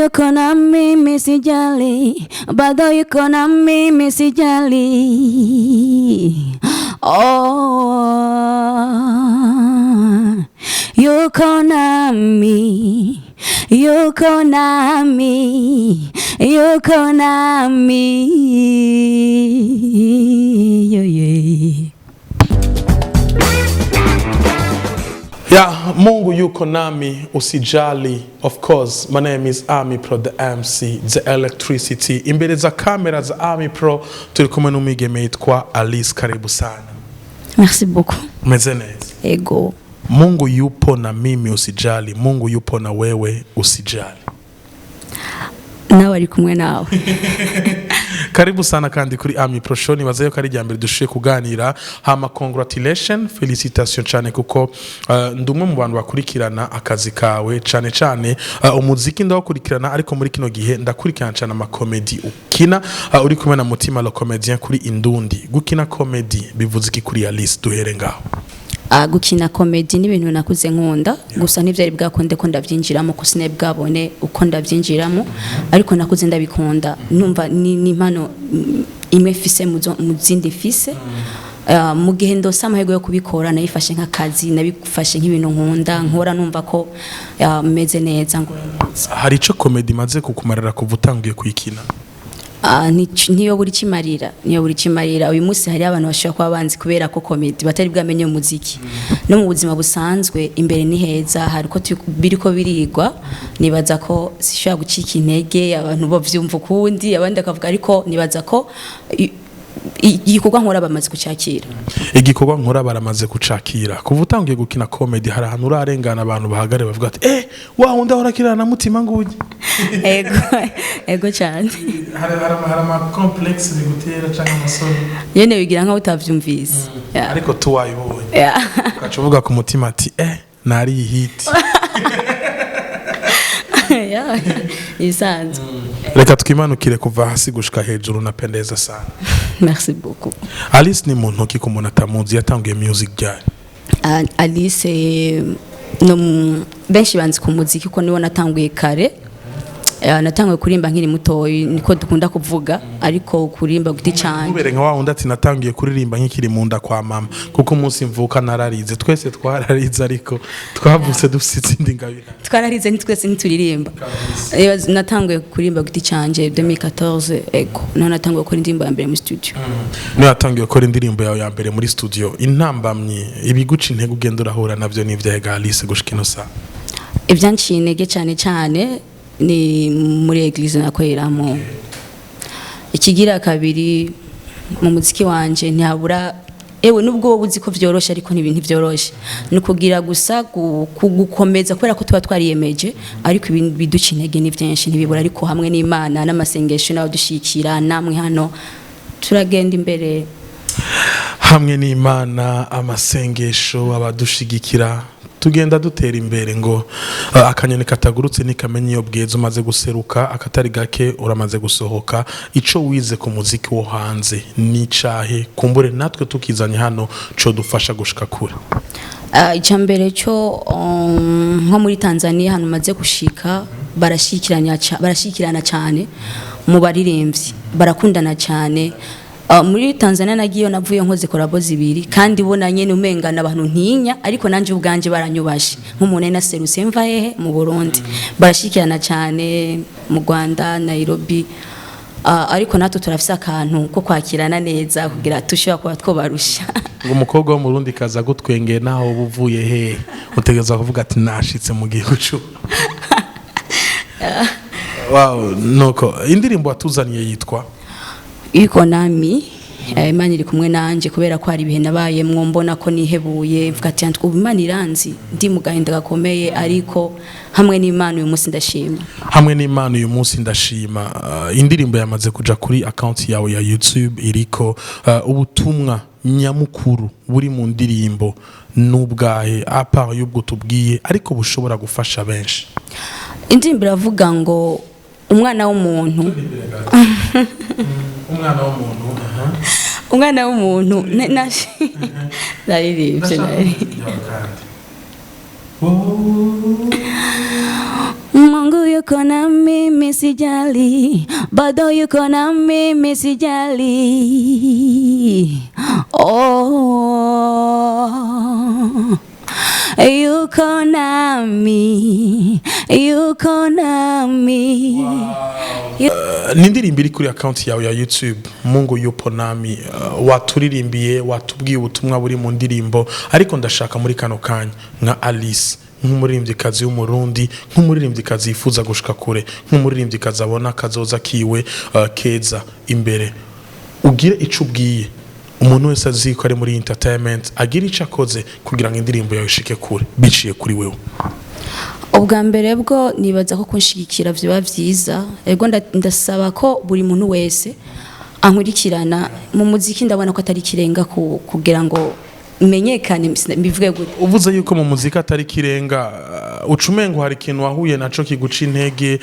Yuko na mimi, sijali, bado yuko na mimi, sijali. Oh, yuko nami, yuko nami, yuko nami, yeah. Yeah, Mungu yuko nami, usijali. Of course, my name is Ami Pro, the MC, the electricity. Imbere za kamera za Ami Pro turi kumwe n'umwigeme yitwa Alice. Karibu sana. Merci beaucoup. Umeze neza? Ego. Mungu yupo na mimi, usijali. Mungu yupo na wewe, usijali. Nawe ari kumwe nawe. Karibu sana kandi kuri Ami Pro Show. Nibaza yuko ari irya mbere dushoboye kuganira. Hama congratulation, felicitation cyane, kuko ndi umwe mu bantu bakurikirana akazi kawe cyane cyane. Umuziki ndawukurikirana, ariko muri kino gihe ndakurikirana cyane ama comedy ukina uri kumwe na Mutima le Comedien kuri Indundi. Gukina comedy bivuze iki kuri Alice? Duhere ngaho. Gukina comedy ni ibintu nakuze nkunda, gusa ntivyari bwakunde ko ndavyinjiramo, ko sinari bwabone uko ndavyinjiramo, ariko nakuze ndabikunda, numva ni impano imwe mfise mu zindi mfise. Mu gihe ndose amahirwe yo kubikora, nayifashe nk'akazi, nabifashe nk'ibintu nkunda nkora, numva ko meze neza, nguwe neza. Hari ico comedy imaze kukumarira kuva utangiye kuyikina? Niyo buri kimarira, niyo buri kimarira. Uyu munsi hari abantu bashobora kuba banzi kubera ko comedy, batari bwamenye umuziki. No mu buzima busanzwe imbere ni heza, hari uko biriko birigwa. Nibaza ko sishobora gucika intege. Abantu bo vyumva ukundi, abandi bakavuga, ariko nibaza ko igikorwa nkora bamaze kucyakira. Igikorwa nkora baramaze kucakira. Kuva utangiye gukina comedy, hari ahantu urarengana abantu bahagare bavuga ati: "Eh, wa wundi ahora akirana na Mutima nguye"? Ego, ego cyane. Hari ama complexe bigutera cyangwa amasoni? Nyene wigira nkaho utavyumvise. Yeah. Ariko tuwayibonye, ugaca uvuga ku mutima ati: "Eh, nari hit." Yeah. Ibisanzwe. Reka twimanukire kuva hasi gushika hejuru. Napendeza sana. Merci beaucoup. Alice ni muntu ki ku muntu atamuzi? Yatanguye music ryari? Alice no benshi banzi ku muziki ko niwo natanguye kare. Natanguye kurimba nkiri mutoyi, niko dukunda kuvuga, ariko kurimba giti canje. Ntubere nka wa wundi ati: "Natangiye kuririmba nkikiri mu nda kwa mama, kuko umunsi mvuka nararize." Twese twararize, ariko twavutse dufite izindi ngabire. Twararize, ntitwese ntituririmba. Natanguye kurimba giti canje 2014, ego, niho natanguye gukora indirimbo ya mbere muri studio. Niyo yatangiye gukora indirimbo yawe ya mbere muri studio. Intambamyi, ibiguca intege ugenda urahura navyo n'ivyahe ga Alice gushika ino saha? Ibyanciye intege cyane cyane ni muri église nakoreramo. Ikigira kabiri, mu muziki wanje ntihabura, ewe, nubwo wowe uzi ko vyoroshe, ariko ni ibintu vyoroshe, ni ukugira gusa gukomeza, kubera ko tuba twariyemeje. Ariko ibintu biduca intege ni byinshi, ntibibura, ariko hamwe n'Imana n'amasengesho n'abadushikira namwe hano, turagenda imbere. Hamwe n'Imana, amasengesho, abadushigikira, tugenda dutera imbere. Ngo akanyoni katagurutse ntikamenya iyo bweze. Umaze guseruka akatari gake, uramaze gusohoka. Ico wize ku muziki wo hanze n'icahe, kumbure natwe tukizanye hano co dufasha gushika kure? Icya mbere cyo, nko muri Tanzania hano maze gushika, barashikirana cyane mu baririmbyi, barakundana cyane. Muri Tanzania nagiyeyo, navuye nkoze collabo zibiri, kandi bona nyene umengana abantu ntinya, ariko nanje ubwanje baranyubashe nk'umuntu nari naserutse mva hehe mu Burundi. Barashikirana cyane mu Rwanda, Nairobi. Ariko natwe turafise akantu ko kwakirana neza kugira tushobora kuba twobarusha. Ngo umukobwa wo mu Rundi kaza gutwengeye, naho uba uvuye hehe, utegereza kuvuga ati: "Nashitse mu gihugu cu." Wow, nuko indirimbo watuzaniye yitwa? Yuko nami. Imana iri kumwe nanje, kubera ko hari ibihe nabayemwo mbona ko nihebuye, mvuga ati: "Ubu Imana iranzi, ndi mu gahinda gakomeye, ariko hamwe n'Imana uyu munsi ndashima." Hamwe n'Imana uyu munsi ndashima. Indirimbo yamaze kuja kuri account yawe ya YouTube iriko. Ubutumwa nyamukuru buri mu ndirimbo n'ubwahe, à part y'ubwo tubwiye, ariko bushobora gufasha benshi? Indirimbo iravuga ngo umwana w'umuntu Umwana w'umuntu. Umwana w'umuntu naririmbye nari Mungu. Yuko na mimi sijali, bado yuko na mimi sijali. Oh, yuko nami, yuko nami. Ni indirimbo iri kuri account yawe ya YouTube, "Mungu Yupo Nami". Waturirimbiye, watubwiye ubutumwa buri mu ndirimbo, ariko ndashaka muri kano kanya nka Alice, nk'umuririmbyikazi w'Umurundi, nk'umuririmbyikazi yifuza gushika kure, nk'umuririmbyikazi abona kazoza kiwe keza imbere, ugire ico ubwiye umuntu wese azi ko ari muri entertainment, agira ico akoze kugira ngo indirimbo yawe ishike kure biciye kuri wewe. Ubwa mbere bwo nibaza ko kunshigikira vyoba vyiza. Ego, ndasaba ko buri muntu wese ankurikirana mu muziki, ndabona ko atari ikirenga kugira ngo menyekane, mbivuge gute? Uvuze yuko mu muziki atari kirenga, ucumengo hari ikintu wahuye naco kiguca intege,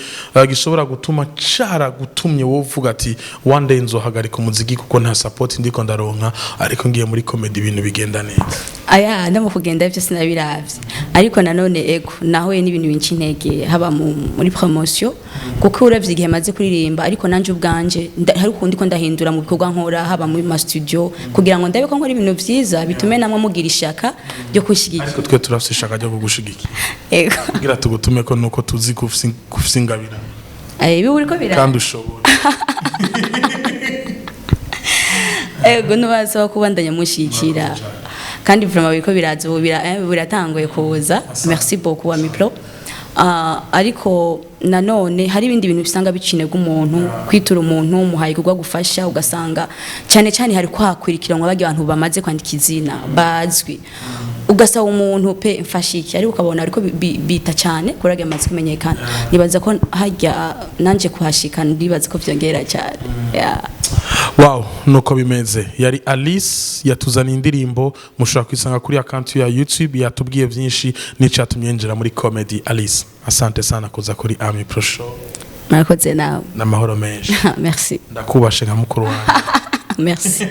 gishobora gutuma caragutumye wowe uvuga ati: "One day nzohagarika umuziki kuko nta support ndiko ndaronka, ariko ngiye muri comedy ibintu bigenda neza." Aya, ndamo kugenda byo sinabiravye, ariko nanone ego, nahuye n'ibintu binca intege, haba muri promotion, kuko uravye igihe maze kuririmba, ariko nanje ubwanje hari ukundi ko ndahindura mu bikorwa nkora, haba muri ma studio, kugira ngo ndabe ko nkora ibintu vyiza bitume namwe mugira ishaka ryo kushigikira. Ariko twe turafise ishaka ryo kugushigikira. Ego. Kugira tugutume ko nuko tuzi ko ufise ingabire. Ibi uriko bira kandi ushobora. Ego, nubasaba kubandanya mushikira, kandi vraiment biriko biraza ubu, biratanguye kuza. Merci beaucoup wa Mipro. Ariko nanone hari ibindi bintu bisanga bicinega umuntu kwitura umuntu umuhaye kugwa gufasha, ugasanga cyane cyane hari kwakwirikiranwa bagiye abantu bamaze kwandika izina bazwi, ugasaba umuntu pe mfasha iki, ariko ukabona ariko bita cyane kuri ayo amaze kumenyekana. Nibaza ko hajya nanje kuhashika, ndibaza ko vyongera cyane, yeah. Wow, nuko bimeze. Yari Alice, yatuzaniye indirimbo mushobora kwisanga kuri account ya YouTube. Yatubwiye byinshi n'icatumye yinjira muri comedy. Alice, asante sana kuza kuri Ami Pro Show. Murakoze nawe. N'amahoro menshi. Merci. Ndakubashe nka mukuru wanjye. Merci.